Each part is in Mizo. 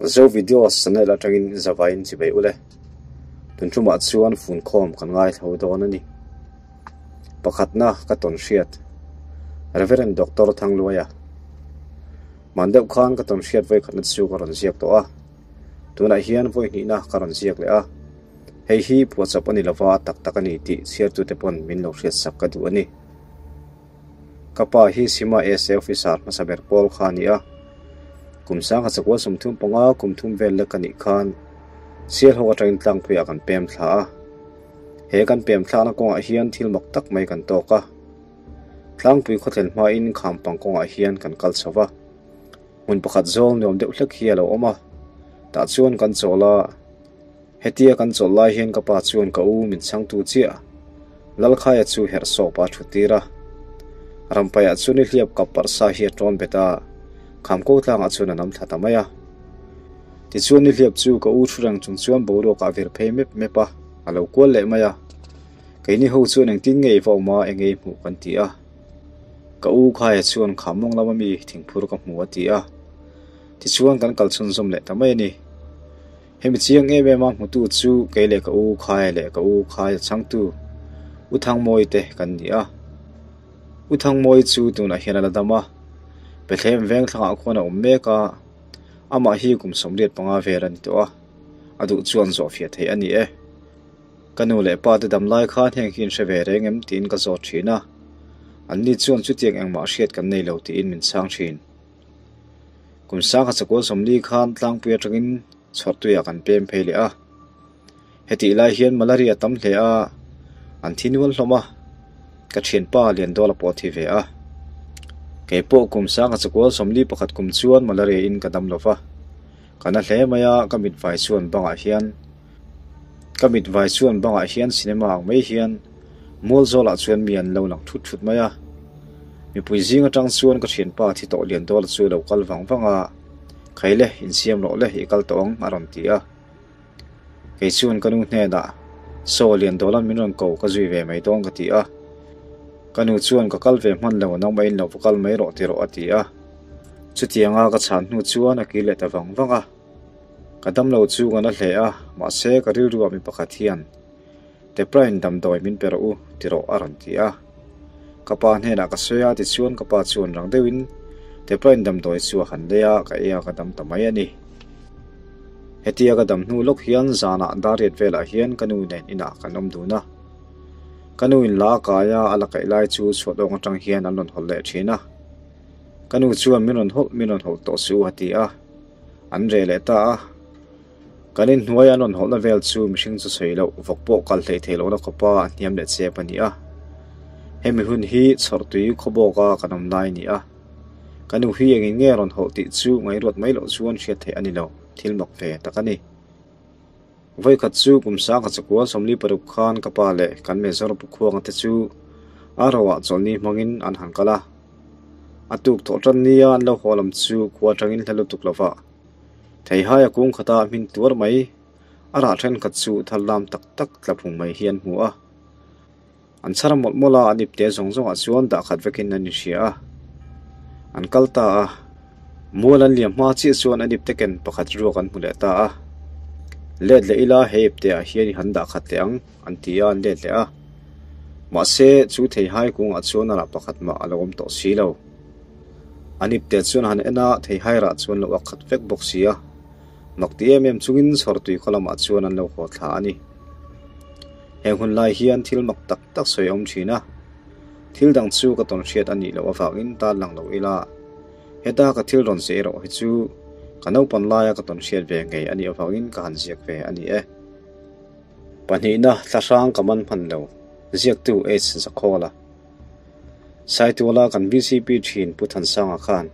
Zo Videos channel atangin zavaiin chibei ule. Tun tumah chuan funkhawm kan ngaithlo dawn a ni. Pakhatna ka tawn hriat. Reverend Doctor Thangluaia. Man deuh khan ka tawn hriat vawikhatna chu ka rawn ziak tawh a. Tunah hian vawi hnihna ka rawn ziak leh a. Hei hi phuahchawp a ni lova tak tak a ni tih chhiartute pawn min lo hriatsak ka duh a ni. Ka pa hi Sima SA officer hmasa ber pawl kha a ni a. Kum sangha chakua 35 kum thum vel lek a nih khan Sialhawk atangin tlangpuiah kan pem thla a. He kan pem thlakna kawngah hian thil mak tak mai kan tawk a. Tlangpui khawthlen hmain khampang kawngah hian kan kal chho va. Hmun pakhat zawl nuam deuh hlek hi a lo awm a. Tah chuan kan chawl a. Hetia kan chawlh lai hian ka pa chuan ka u min chhangtu chiah Lalkhaia chu herh sawp a thu tir a. Rampaiah chuan i hliap kap parh sa hi a tawn bet a, Khamko tlangah chuan a nam thla ta mai a. Tichuan i hliap chu ka u thu reng chung chuan boruakah a vir phei mep mep a, a lo kual leh mai a. Keini ho chuan engtin nge i va awm a, enge i hmuh kan ti a. Ka u Khaia chuan Khamawng lama mi thingphur ka hmu a ti a. Tichuan kan kal chhunzawm leh ta mai a ni. Hemi chiang em em a hmutu chu kei leh ka u Khaia leh ka u Khaia chhangtu U Thangmawi te kan ni a. U Thangmawi chu tunah hian a la dam a, Bethlehem veng thlangah khuan a awm mek a, amah hi kum 85 vel a ni tawh a, a duh chuan zawhfiah theih a ni e. Ka nu leh pa te dam lai khan heng hi in hre ve reng em tiin ka zawt thin a, anni chuan chutiang engmah hriat kan nei lo tiin min chhang thin. Kum sangha chakua 40 khan tlangpui atangin chhawrhtuiah kan pem phei leh a. Hetih lai hian malaria tam hle a, an thi nual hlawm a, ka thianpa Liandawla pawh a thi ve a. Kei pawh kum sangha chakua 41 kum chuan malaria in ka dam lo va. Ka na hle mai a, ka mit vai chuan bangah hian ka mit vai chuan bangah hian cinema ang mai hian mual zawlah chuan mi an lo lang thut thut mai a. Mipui zing atang chuan ka thianpa thi tawh Liandawla chu lo kal vang vang a, Khaile, insiam rawh le, i kal tawh ang, a rawn ti a. Kei chuan ka nu hnenah, Saw, Liandawla'n min rawn ko, ka zui ve mai dawn ka ti a. Ka nu chuan ka kal ve hman lo, nangmah in lo va kal mai rawh ti rawh a ti a. Chutianga ka chhan hnu chuan a kir leh ta vang vang a. Ka damlo chu ka na hle a, mahse ka rilruah mi pakhat hian, Teprain damdawi min pe rawh u, ti rawh a rawn ti a. Ka pa hnenah ka sawi a, tichuan ka pa chuan rang deuhin Teprain damdawi chu a han lei a, ka ei a, ka dam ta mai a ni. Hetia ka dam hnu lawk hian zanah dariat velah hian ka nu nen inah kan awm dun a. Ka nu in la a kai a, a la kaih lai chu chhuat awng atang hian an rawn hawlh leh thin a. Ka nu chuan min rawn hawlh min rawn hawlh tawh suh a ti a, an reh leh ta a. Kan inhnuai an rawn hawlhna vel chu mihring chu sawi loh vawk pawh kal hleih theih lohna khawpa a hniam leh chep a ni a. Hemi hun hi chhawrhtui khawbawka kan awm lai a ni a. Ka nu hi engin nge rawn hawlh tih chu ngaihruat mai loh chuan hriat theih a ni lo, thil mak ve tak a ni. Vawikhat chu kum sangha chakua 46 khan ka pa leh kan Mezawr pu khuanga te chu a roah chawlhni hmangin an han kal a. A tuk thawh tan nia an lo haw lam chu khua atangin hla lutuk lova Theihaia kung khata hmin tuar mai a rah thenkhat chu thal lam tak tak tla phung mai hi an hmu a. An chhar mawlh mawlh a, an ipte zawng zawngah chuan dah khat vekin an inhria a. An kal ta a, mual an liam hma chiah chuan an ipte ken pakhat ruak an hmu leh ta a. Let leh ila he ipte ah hian i han dah khat leh ang, an ti a, an let leh a. Mahse, chu theihai kungah chuan a rah pakhat mah a lo awm tawh si lo. An ipte chuan han en a, theihai rah chuan lo a khat vek bawk si a. Mak ti em em chungin chhawrtui khaw lamah chuan an lo haw thla a ni. Heng hun lai hian thil mak tak tak sawi a awm thin a, thil dang chu ka tawn hriat a nih loh avangin tan lang lo ila, heta ka thil rawn zeh erawh hi chu ka naupan laia ka tawn hriat ve ngei a nih avangin ka han ziak ve a ni e. Pahnihna thlahrang ka man hman lo, ziaktu H Zakhawla. Saituala kan VCP thin Pu Thansanga khan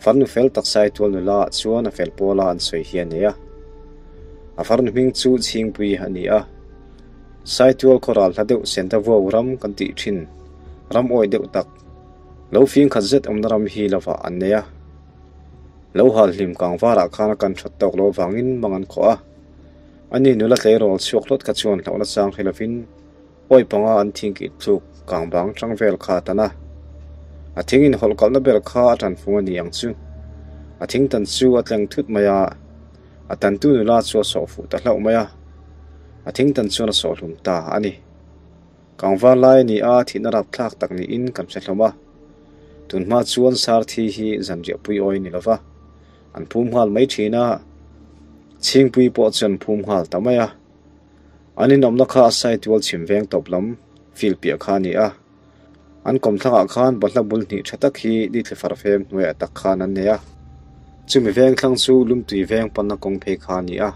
farnu fel tak Saitual nula ah chuan a fel pawla an sawi hi a nei a. A farnu hming chu Chhingpui a ni a. Saitual khawral hla deuh Senta Vuau ram kan tih thin ram awih deuh tak lo fing khat zet awmna ram hi lovah an nei a. Lo hal hlim kang varah khan a kan that tawk lo avangin mang an khawh a. Ani nula tleirawl chhuak hlawt kha chuan hlauhna chang hre lovin Awi panga an thing kih tluk kang bang tang vel kha a tan a. A thing inhawlh kalhna ber kha a tan fung a ni ang chu. A thing tan chu a tleng thut mai a. A tantu nula chu a sawh fuh ta hlauh mai a, a thingtan chuan a sawh hlum ta a ni. Kangvar lai a ni a, thihna rapthlak tak niin kan hre hlawm a. Tunhma chuan sar thi hi zanriah pui awi a ni lo va, an phum nghal mai thin a, chhingpui pawh chuan an phum nghal ta mai a. An inawmna kha a saitual chhim veng tawp lam field piah kha a ni a. An kawmthlangah khan balhla bul hnih tha tak hi Dithle farfem hnuaiah tak khan an nei a. Chumi veng thlang chu Lumtui veng panna kawng phei kha a ni a.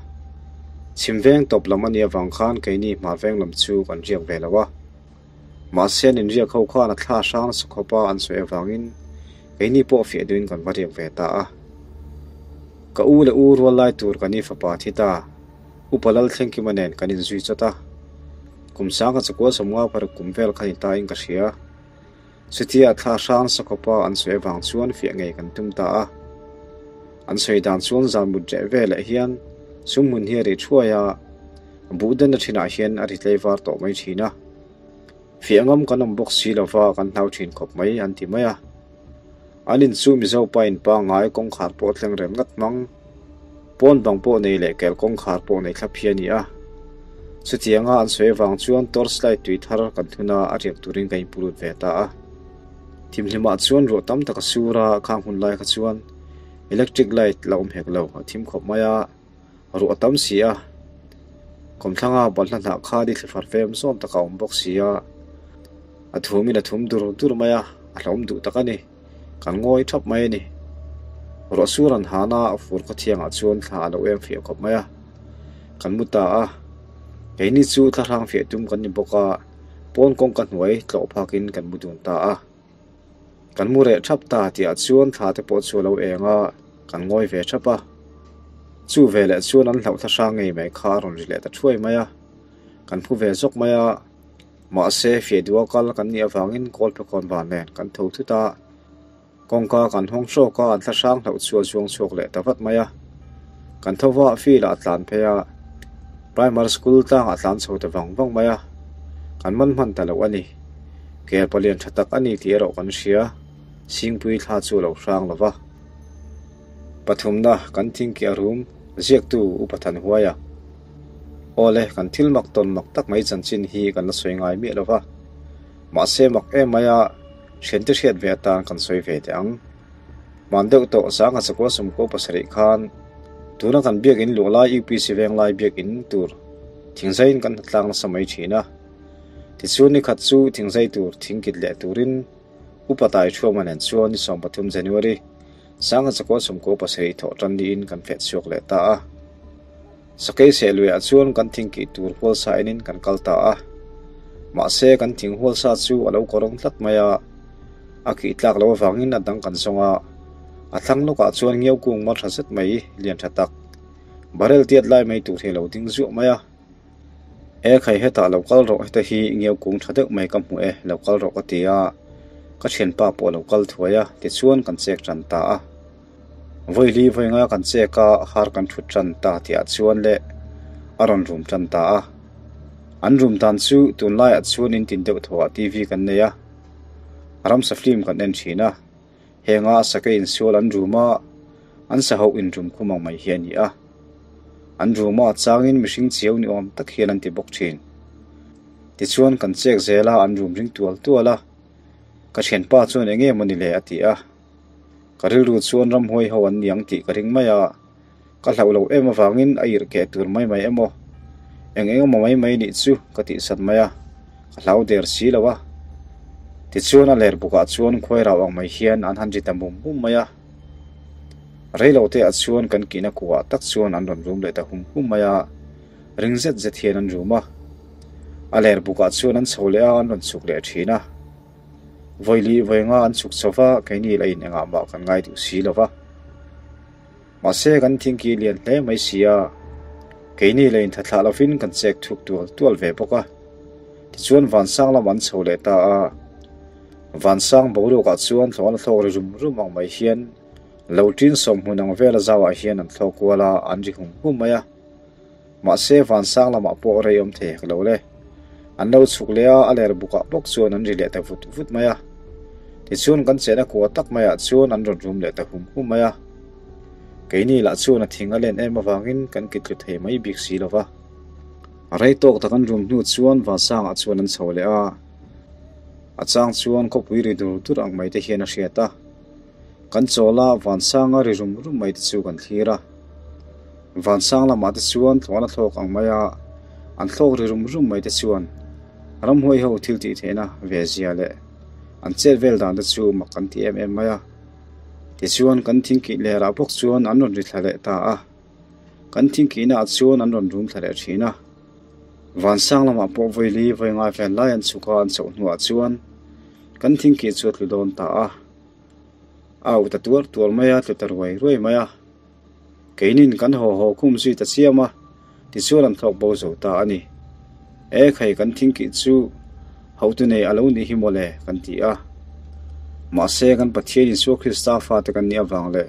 Chhim veng tawp lam a nih avang khan keini hmar veng lam chu kan riak ve lo a. Mahse an inriak ho khan a thla hrang nasa khawp a an sawi avangin keini pawh fiah duhin kan va riak ve ta a. Ka u leh u rual lai tur ka ni fapa thi ta. Upa Lalthlengkima nen kan inzui chawt a, kum sangha chakua sawmnga paruk kum vel kha ni tain ka hria. Chutia thla hrang sakawpa an sawi avang chuan fiah ngei kan tum ta a. An sawi dan chuan zan mut reh veleh hian sumhmun hi a ri thuai a, buh denna thinah hian a ri tleivar tawh mai thin a. Fiah ngam kan awm bawk si lova kan hlau thin khawp mai an ti mai a. An in chu Mizo pa in pangngai kawngkhar pawh thleng rem ngat hmang. Pawn bang pawh nei leh kel kawngkhar pawh nei thlap hi a ni a. Chutianga an sawi avang chuan torch light tui thar kan thun a, a riak turin kan inpu lut ve ta a. Thimhlimah chuan ruah tam tak a sur a, khang hun lai kha chuan electric light la awm hek lo, a thim khawp mai a. Ruah a tam si a, kawmthlanga balhla hnah kha ni thlifar fem zawn tak a awm bawk si a, a thumin a thum dur dur mai a, a hlauhawm duh tak a ni, kan ngawi thap mai a ni. Ruah sur an han a, fur khawthiangah chuan thla a lo em fiah khawp mai a, kan mu ta a, keini chu thla hrang fiah tum kan ni bawk a, pawn kawngka hnuai tlawh phakin kan mu dun ta a. Kan mu reh thap ta tihah chuan thla te pawh chu a lo eng a, kan ngawi ve thap a. Chu veleh chuan an hlauh thlahrang ngei mai kha a rawn ri leh ta thuai mai a, kan phu ve zawk mai a. Mahse, fiah duha kal kan nih avangin kawl phekhawn van nen kan tho thut a. Kawngka kan hawng hrawk a, an thlahrang hlauh chu a zuang chhuak leh ta vat mai a. Kan tho va, field ah a tlan phei a, Primary School tlangah a tlan chho ta vang vang mai a, kan man hman ta loh a ni. Kel palian tha tak a ni tih erawh kan hria, Singpui thla chu a lo hrang lo va. Pathumna, kan thingki a rum, ziaktu Upa Thanhuaia. Awle, kan thil mak tawn mak tak mai chanchin hi kan la sawi ngai miah lo va. Mahse mak em mai a, thiante hriat ve atan kan sawi ve teh ang. Hman deuh tawh sangha chakua sawmkaw pasarih khan tuna kan biakin luh lai UPC Venglai biakin tur thingzaiin kan hnatlang nasa mai thin a. Tichuan ni khat chu thingzai tur thing kit leh turin Upa Taithuama nen chuan ni 13 January sangha chakua sawmkaw pasarih thawh tan niin kan feh chhuak leh ta a. Sakei seh luiah chuan kan thing kih tur hual sa enin kan kal ta a. Mahse kan thing hual sa chu a lo kawrawng tlat mai a, a kih tlak loh avangin a dang kan zawng a. A thlang lawkah chuan ngiau kung mar tha zet mai lian tha tak, barrel tiat lai mai tur hi a lo ding zuah mai a. E khai hetah lo kal rawh heta hi ngiau kung tha deuh mai ka hmu e, lo kal rawh ka ti a, ka thianpa pawh a lo kal thuai a, tichuan kan chek tan ta a. Vawili vawi nga kan chek a, har kan thut tan ta tihah chuan leh a rawn rum tan ta a. An rum dan chu tunlaiah chuan in tin deuh thawhah TV kan nei a, ramsa film kan en thin a, henga sakei insual an rum a, an sahauh inrum khum ang mai hi a ni a. An rum a changin mihring chiau ni awm tak hian an ti bawk thin. Tichuan kan chek zel a, an rum ring tual tual a, ka thianpa chuan eng nge maw ni le a ti a. Ka rilru chuan ramhuai ho an niang tih ka ring mai a, ka hlauh loh em avangin a irh keh tur mai mai emaw, eng eng emaw mai mai nih chu ka tihsat mai a, ka hlau der si lo a. Tichuan a ler bukah chuan khuai rau ang mai hian an han ri ta mum mum mai a. Reilo te ah chuan kan kihna kuah tak chuan an rawn rum leh ta hum hum mai a, ring zet zet hian an rum a. A ler bukah chuan an chho leh a, an rawn chhuk leh thin a. Vawi lih vawi nga an chhuk chho va, keini la in engah mah kan ngai duh si lo va. Mahse kan thingki lian hle mai si a, keini la in thathlah lovin kan chek thuk tual tual ve bawk a. Tichuan vansang lam an chho leh ta a, vansang boruakah chuan thlawhna thlawk ri rum rum ang mai hian lo tin sawmhmun ang vela zauah hian an thlawk kual a, an ri hum hum mai a. Mahse vansang lamah pawh rei awm thei hek lo le. An lo chhuk leh a, a ler bukah bawk chuan an ri leh ta vut vut mai a. Tichuan kan chenna kua tak maiah chuan an rawn rum leh ta hum hum mai a. Keini lah chuan a thing a len em avangin kan kit tlu thei mai bik si lo va. A rei tawk tak an rum hnu chuan Vansangah chuan an chho leh a. A chang chuan khawpui ri dur dur ang mai te hian a hriat a. Kan chawl a, Vansanga ri rum rum mai te chu kan thlir a. Vansang lamah te chuan tluan a thlawk ang mai a, an thlawk ri rum rum mai te chuan ramhuai ho thil tih theihna ve zia leh an chet vel dan te chu mak kan ti em em mai a. Tichuan kan thingkih lerah bawk chuan an rawn ri thla leh ta a. Kan thingkihna ah chuan an rawn rum thla leh thin a. Vansang lamah pawh vawi li vawi ngai vel lai an chhuk a an chhoh hnuah chuan kan thingkih chu a tlu dawn ta a. A auh ta tuar tuar mai a, tlu ta ruai ruai mai a. Keinin kan haw haw khum zui ta chiam a, tichuan an thlawk bo zo ta a ni. E khai kan thingkih chu hotu nei a lo nih hi mawle kan ti a. Mahse kan Pathian Isua Krista fate kan nih avang leh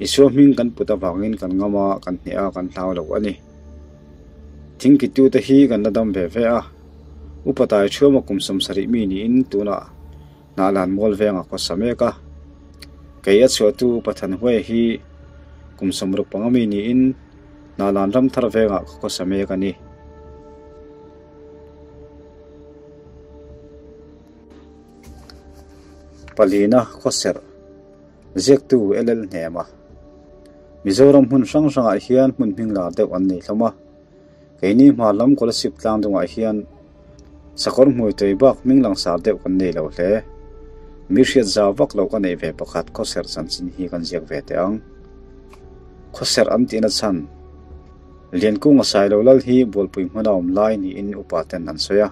Isua hming kan put avangin kan ngam a, kan hneh a, kan hlau lo a ni. Thingkitute hi kan la dam ve ve a, upa tai thuama kum 70 mi niin tunah Hnahlan mual vengah khawsa mek a, kei a chhuahtu Upa Thanhuaia hi kum 65 mi niin Hnahlan ram thar vengah ka khawsa mek a ni. Palina khawserh ziaktu LL Hnema Mizoram hmun hrang hrangah hian hmun hming lar deuh an nei hlawm a. Keini hma lam Kolasib tlang dungah hian sakawr hmui tui bak hming langsar deuh kan nei lo hle. Mi hriat zau vak loh ka neih ve pakhat khawserh chanchin hi kan ziak ve teh ang. Khawserh an tihna chhan Liankunga Sailo lal hi Bualpui hmuna awm lai niin upa ten an sawi a.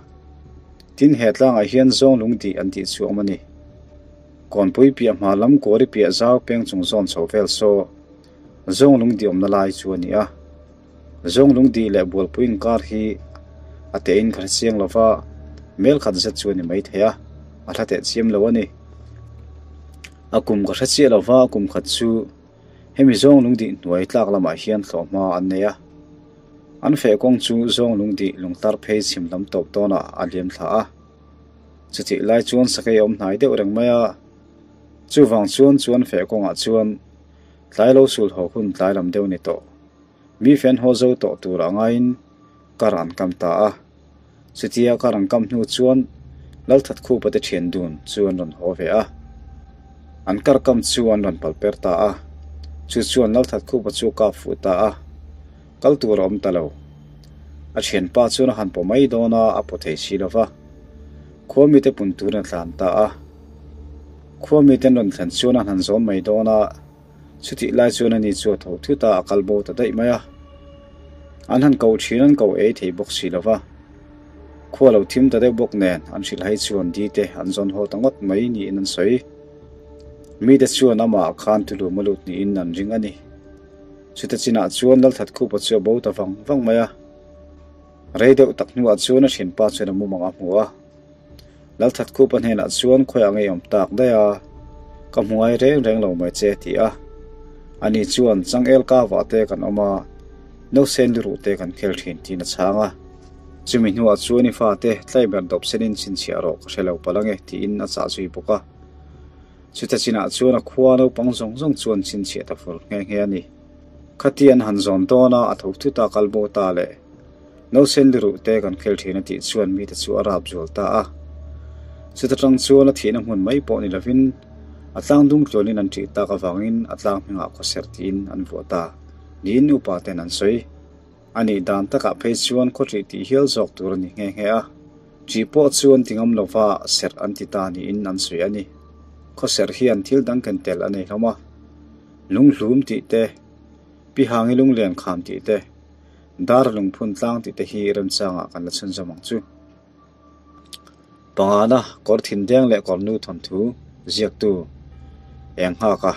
Tin he tlangah hian zawng lung dih an tih chu awm a ni. Kawnpui piah hma lam Kawri piah zau peng chung zawn chho vel saw zawng lung dih awmna lai chu a ni a. Zawng lungdih leh bualpui inkar hi a tein ka hre chiang lo va, mel khat zet chu a ni mai thei a, a hla teh chiam lo a ni. A kum ka hre chiah lo va, kum khat chu hemi zawng lungdih hnuai tlak lamah hian thlawhhma an nei a. An feh kawng chu zawng lungdih lungtar phei chhim lam tawp dawnah a liam thla a. Chutih lai chuan sakei a awm hnai deuh reng mai a, chuvang chuan chuan feh kawngah chuan Tlai lo sul haw hun tlai lam deuh ni tawh. Mi fen haw zo tawh tur a ngaiin kar an kam ta a. Chutia kar an kam hnu chuan Lalthatkhupa te thian dun chu an rawn haw ve a. An kar kam chu an rawn pal per ta a. Chu chuan Lalthatkhupa chu kap fuh ta a. Kal tur a awm ta lo. A thianpa chuan a han paw mai dawn a, a paw thei si lo va. Khua mite pun turin a tlan ta a. Khua miten rawn thlen chuan a han zawn mai dawn a, chutih lai chuan ani chu a tho thut a, a kal bo ta daih mai a. An han ko thin an ko ei thei bawk si lo va. Khua lo thim ta deuh bawk nen an hrilh hai chuan di te an zawn haw ta ngawt mai niin an sawi. Mite chuan amah khan tulum a lut niin an ring a ni. Chuta chinah chuan Lalthatkhupa chu a bo ta vang vang mai a. Rei deuh tak hnuah chuan a thinpa chuan a mumang a hmu a. Lalthatkhupa hnenah chuan khawiah ngei awm tak daih a, ka hmu ngai reng reng lo mai che a ti a. Ani chuan changel kavah te kan awm a, nausen luruh te kan khel thin tiin a chhang a. Chumi hnuah chuan i fate tlaiberh dawp senin chhinchhiah rawh ka hre lo palh ange tiin a chah zui bawk a. Chuta chinah chuan a khua naupang zawng zawng chuan chhinchhiah ta fur nghe nghe a ni. Khati an han zawn dawn a, a tho thut a, kal bo ta leh. Nausen luruh te kan khel thin a tih chuan mite chu a rap zual ta a. Chuta tang chuan a thihna hmun mai pawh ni lovin a tlang dung tluanin an ṭih tak avangin a tlang hmingah khawserh tiin an vuah ta niin upa ten an sawi. A nih dan takah phei chuan khaw ṭih tih hial zawk tur a ni nghe nghe a. Ṭih pawh chu an ti ngam lova serh an ti ta niin an sawi a ni. Khawserh hian thil dang ken tel a nei hlawm a. Lunghlum tih te, Pihangi lunglen kham tih te, Dar lungphun tlang tih te hi remchangah kan la chhunzawm ang chu. Pangana, kawr thindeng leh kawr nu thawnthu ziaktu eng nghak a.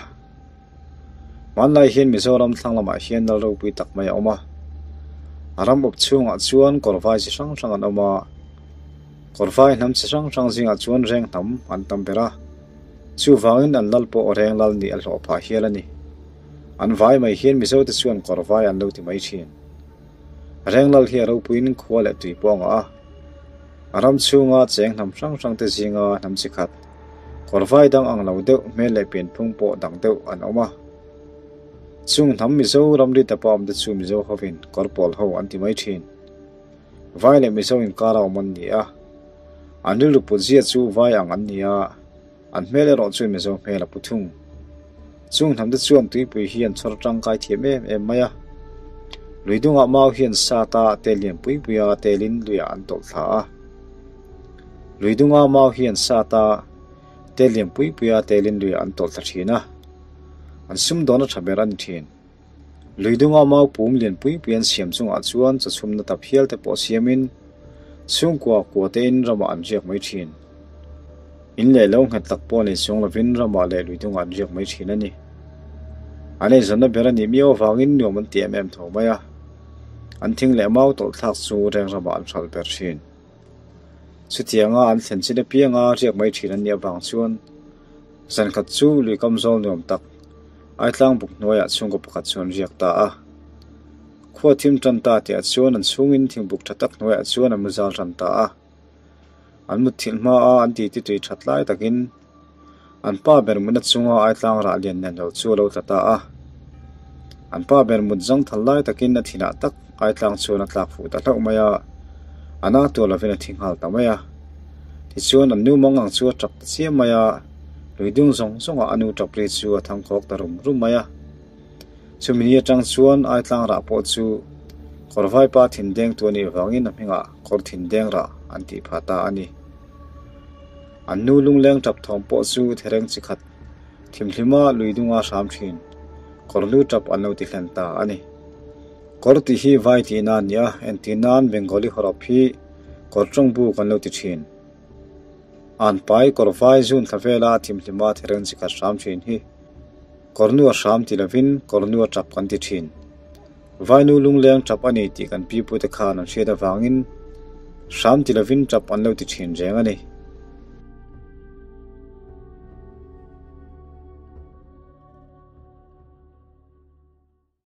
Hmanlai hian Mizoram thlang lamah hian lal ropui tak mai a awm a. A ram awp chhungah chuan kawr vai chi hrang hrang an awm a. Kawr vai hnam chi hrang hrang zingah chuan reng hnam an tam ber a. Chuvangin an lal pawh reng lal nih a hlawh phah hial a ni. An vai mai hian Mizote chuan kawr vai an lo ti mai thin. Renglal hi a ropuiin khua leh tui pawh a ngah a. A ram chhunga cheng hnam hrang hrangte zinga hnam chi khat, kawr vai dang ang lo deuh hmel leh pianphung pawh dang deuh an awm a. Chung hnam Mizo ramri dapa awmte chu Mizo hovin kawr pawl ho an ti mai thin. Vai leh Mizo inkara awm an ni a, an rilru put zia chu vai ang an ni a, an hmel erawh chuan Mizo hmel a pu thung. Chung hnamte chuan tuipui hi an chhawr tangkai thiam em em mai a, lui dungah mau hian sat a tel lian pui pui a telin luiah an tawlh thla a. Lui dunga mau hian sat a tel lian pui pui a telin luiah an tawlh thla thin a, an sumdawn a tha ber a ni thin. Lui dunga mau pum lian pui pui an siam chungah chuan chawchhumna tap hial te pawh siamin chhungkua kua tein ramah an riak mai thin. In leh lo nghet tak pawh nei chuang lovin ramah leh lui dungah an riak mai thin a ni. An eizawnna ber a nih miau avangin nuam an ti em em tho mai a, an thing leh mau tawlh thlak chu reng ramah an hralh ber thin. Chutianga an thlen chin apianga riak mai thin an nih avang chuan Zankhat chu lui kam zawl nuam tak Aitlang buk hnuaiah chhungkaw pakhat chu an riak ta a. Khua thim tan ta tihah chuan an chhungin thingbuk tha tak hnuaiah chuan an mu zal tan ta a. An mutthilh hma a an titi tui that lai takin an pa ber mutna chunga Aitlang rah lian nen lo chu a lo tla ta a. An pa ber mut zang thal lai takin a thinah tak Aitlang chuan a tlak fuh ta hlauh mai a, a na tuah lovin a thi nghal ta mai a. Tichuan an nu mang ang chu a tap ta chiam mai a, lui dung zawng zawngah a nu tap ri chu a thangkhawk ta rum rum mai a. Chumi ni atang chuan Aitlang rah pawh chu kawr vaipa thin deng tu a nih vangin a hmingah kawr thin deng rah an tih phah ta a ni. An nu lungleng tap thawm pawh chu thereng chi khat thimhlima lui dunga hram thin kawr lu tap an lo ti hlen ta a ni. Kawr tih hi vai tihna a ni a, entir nan Bengali hawrawp hi Kawr tawngbu kan lo ti thin. An pai kawr vai zun thla vela a thimhlima thereng chi khat hram thin hi kawrnu a hram ti lovin kawrnu a tap kan ti thin. Vainu lungleng tap a ni tih kan pipute khan an hriat avangin hram ti lovin tap an lo ti thin reng a ni.